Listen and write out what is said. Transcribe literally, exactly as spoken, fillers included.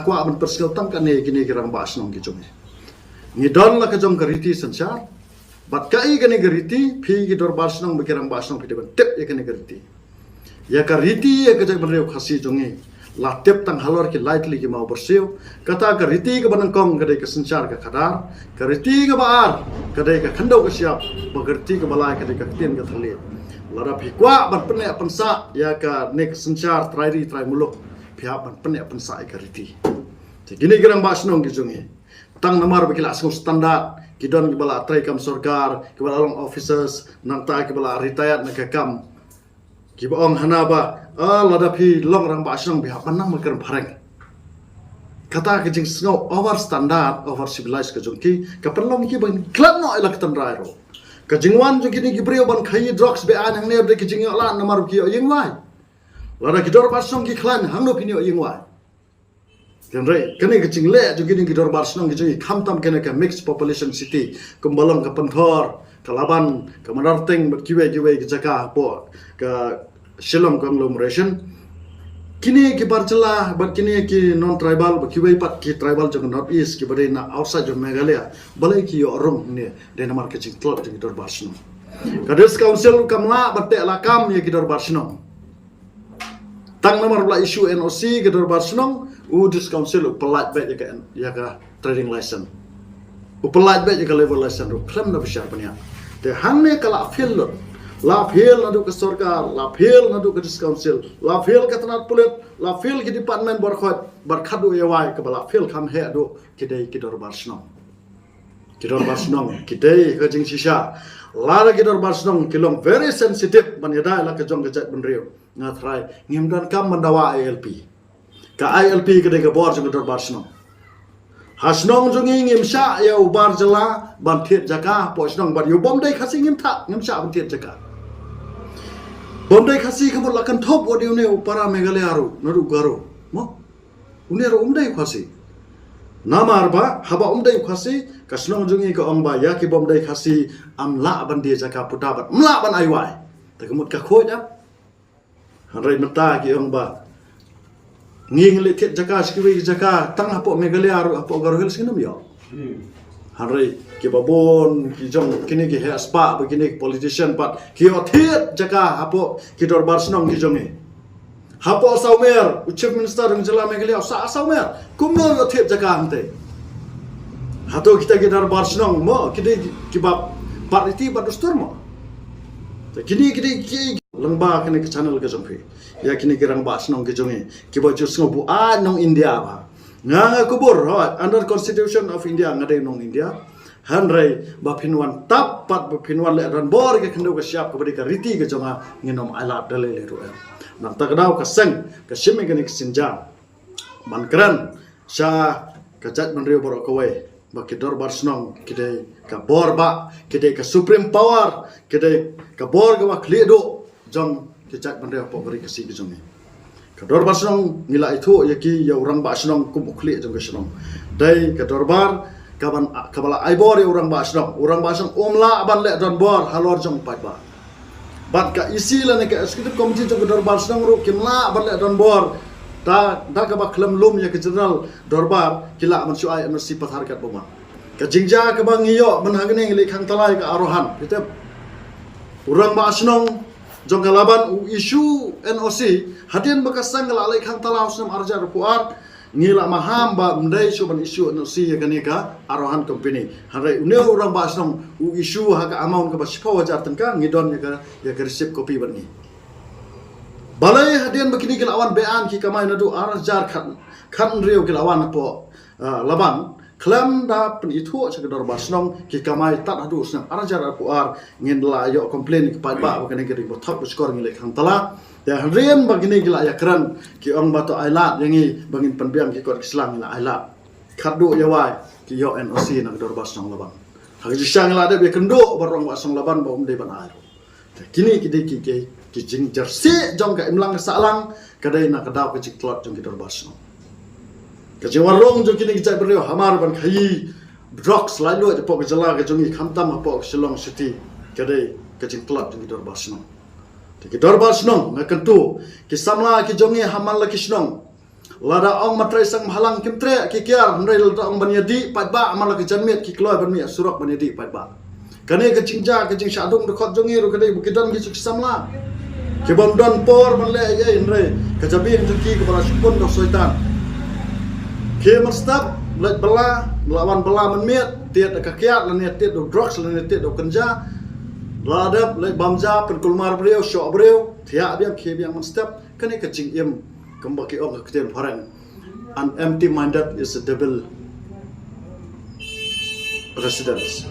Kwah ban pynsngew tang kane kine ki rangbah shnong ki jong ngi. Ngi don la ka jong ka riti synshar. Bad kaei kane ka riti, phi ki dorbar shnong bad ki rangbah shnong phi dei ban tip ïa kane ka riti. Ïa ka riti ïa ka jaitbynriew Khasi jong ngi la tip tang halor ki lai tylli ki maw byrsiw. Kata ka riti kaba nyngkong ka dei ka synshar ka khadar. Ka riti kaba ar ka dei ka khyndew ka shyiap. Bad ka riti kaba lai ka dei ka ktien ka thylliej. Lada phi kwah ban pynneh pynsah ïa kane ka synshar trai ri trai muluk, phi hap ban pynneh pynsah ïa ka riti. Te kine ki rangbah shnong ki jong ngi, tang namar ba ki la sngew standard, ki don kiba la trei kam sorkar, kiba la long officers, nangta kiba la retired na ka kam, kiba ong hana ba, ah, lada phi long rangbah shnong phi hap ban nang ba kren phareng. Kata ka jingsngew over standard, over civilized ka jong ki, ka pynlong ki ba khlad noh ïa la ka tynrai ruh. Ka jingwan jong kine ki briew ban khaïi drugs be-aiñ hangne ba dei ka jingïoh lad namar ba ki ïoh ïing wai. Lada ki dorbar shnong ki khlaiñ, hangno phin ïoh ïing wai? Hynrei kane ka jingleh jong kine ki dorbar shnong ki jong ngi, khamtam kane ka mixed population city, kumba long ka Pynthor, ka Laban, ka Madarteng bad kiwei kiwei ki jaka hapoh ka Shillong conglomeration. Kine ki bar jylla bad kine ki non tribal bad kiwei pat ki tribal jong ka North East kiba dei na outside jong Meghalaya, balei ki ïoh rung hangne? Dei namar ka jingtlot jong ki dorbar shnong. Ka District Council kam lah ban teh lakam ïa ki dorbar shnong. Tang namar ba la issue N O C ka dorbar shnong, u District Council u pyllait beit ïa ka, ïa ka trading license. U pyllait beit ïa ka labour license ruh khlem da bishar bniah. Te hangne ka la fail lut. La fail naduh ka sorkar, la fail naduh ka District Council, la fail ka tnat pulit, la fail ki department baroh khoit, bad khatduh ïa wai kaba la fail kham heh duh ki dei ki dorbar shnong. Ki dorbar shnong ki dei ka jingshisha. Lada ki dorbar shnong ki long very sensitive ban ïada ïa la ka jong ka jaitbynriew, nga tharai ngim donkam ban dawa I L P. Ka I L P ka dei ka bor jong ka dorbar shnong. Ha shnong jong ngi ngim shah ïa u bar jylla ban thied jaka hapoh shnong, bad ïa u bym dei Khasi ngim thah, ngim shah ban thied jaka. Bym dei Khasi ka mut la kynthup wat ïa une u para Meghalaya ruh, naduh Garo. Mo? Une ruh um dei u Khasi. Namar ba haba um dei u Khasi, ka shnong jong ngi ka ong ba ïa ki bym dei Khasi ym lah ban die jaka puta bad ym lah ban ai wai. Te ka mut ka khuid ah. Hynrei mynta ki ong ba ngi ngi leh thied jaka sha kiwei ki jaka, tang hapoh Meghalaya ruh, hapoh Garo Hills ngim ïoh. Hynrei kiba bun ki jong kine ki heh spah bad kine ki politician pat ki ïoh thied jaka hapoh ki dorbar shnong ki jong ngi. Hapoh Sawmer, u Chief Minister jong jylla Meghalaya u sah ha Sawmer, kumno ïoh thied jaka hangtei? Hato kita ki dorbar shnong mo ki dei kiba pat riti bad dustur mo? Te kine ki dei ki lyngba kane ka channel ka jong phi, ïa kine ki rangbah shnong ki jong ngi kiba ju sngew buaid nong India ba nga, nga kubur, hooid, under Constitution of India nga dei nong India. Hynrei ba phin wan tap pat ba phin wan leh donbor ïa ka khyndew ka shyiap kaba dei ka riti ka jong nga, ngin ym ailad da lei lei ruh em. Nangta ka daw ka seng ka shim ïa kane ka sienjam ban kren sha ka jaitbynriew baroh kawei ba ki dorbar shnong ki dei ka bor bah, ki dei ka supreme power, ki dei ka bor kaba khlieh duh jong ki jaitbynriew hapoh ka ri Khasi ka jong ngi. Ka dorbar shnong ngi la ithuh ïa ki, ïa u rangbah shnong kum u khlieh jong ka shnong. Dei ka dorbar kaban, kaba la ai bor ïa u rangbah shnong. U rangbah shnong um lah ban leh donbor halor jong u paidbah. Bad ka E C lane ka executive committee jong ka dorbar shnong ruh kim lah ban leh donbor da, da kaba khlem lum ïa ka general dorbar, ki lah ban shu ai N O C pathar katba mon. Ka jingjia kaba ngi ïoh mynta hangne ngi leit khang tala ïa ka Arohan, phi tip. U rangbah shnong jong ka Laban u issue N O C hadien ba ka seng ka la leit khang tala ha u snem ar hajar arphew ar. Ngi la maham ba ym dei shuh ban issue N O C ïa kane ka Arohan company. Hynrei une u rangbah shnong u issue ha ka amount kaba shiphew hajar tyngka, ngi don ïa ka, ïa ka receipt copy bad ngi. Balei hadien ba kine ki la wan be-aiñ ki kamai naduh ar hajar khat, khathynriew ki la wan hapoh, ah, Laban, khlem da pynithuh sha ka dorbar shnong, ki kamai tad haduh u snem ar hajar arphew ar. Ngin la ïoh complain ki paidbah ba kane ka dei ba thok ba shkor, ngi leit khang tala. Te hadien ba kine ki la ïakren ki ong ba to ailad ïa ngi ba ngin pynbiang ki kot ki sla, ngi la ailad. Khatduh ïa wai ki ïoh N O C na ka dorbar shnong Laban. Ha ka jingshisha ngi la dep ïakynduh bad u rangbah shnong Laban ba um dei ban ai ruh. Te kine ki dei ki, ki, ki jingjyrsieh jong ka imlang ka sahlang ka dei na ka daw ka jingtlot jong ki dorbar shnong. Ka jingwan rung jong kine ki jaitbynriew hamar ban khaïi drugs laitluid hapoh ka jylla ka jong ngi, khamtam hapoh ka Shillong City, ka dei ka jingtlot jong ki dorbar shnong. Te ki dorbar shnong, nga kyntu, ki samla ki jong ngi ha man la ki shnong, Lada ong ma trai sang ma halang kim treh ki kiar, hynrei lada ong ban ïadih paidbah, man la ka janmiet ki kloi ban mih surok ban ïadih paidbah. Kane ka jingjia, ka jingshah dung dkhot jong ngi ruh ka dei ba ki don ki jingsamla ki bym don por ban leh ei ei, hynrei ka jabieng jong ki kaba la shu pun da u soitan. Ki mynstep leit bylla, la wan bylla mynmiet, tied da ka kiad lane tied da u drugs lane tied da u kynja. La dep leit bam ja, pynkulmar briew, shoh briew, thiah biang, khie biang mynstep. Kane ka jingim, kumba ki ong ka ktien phareng, an empty minded is a devil residence.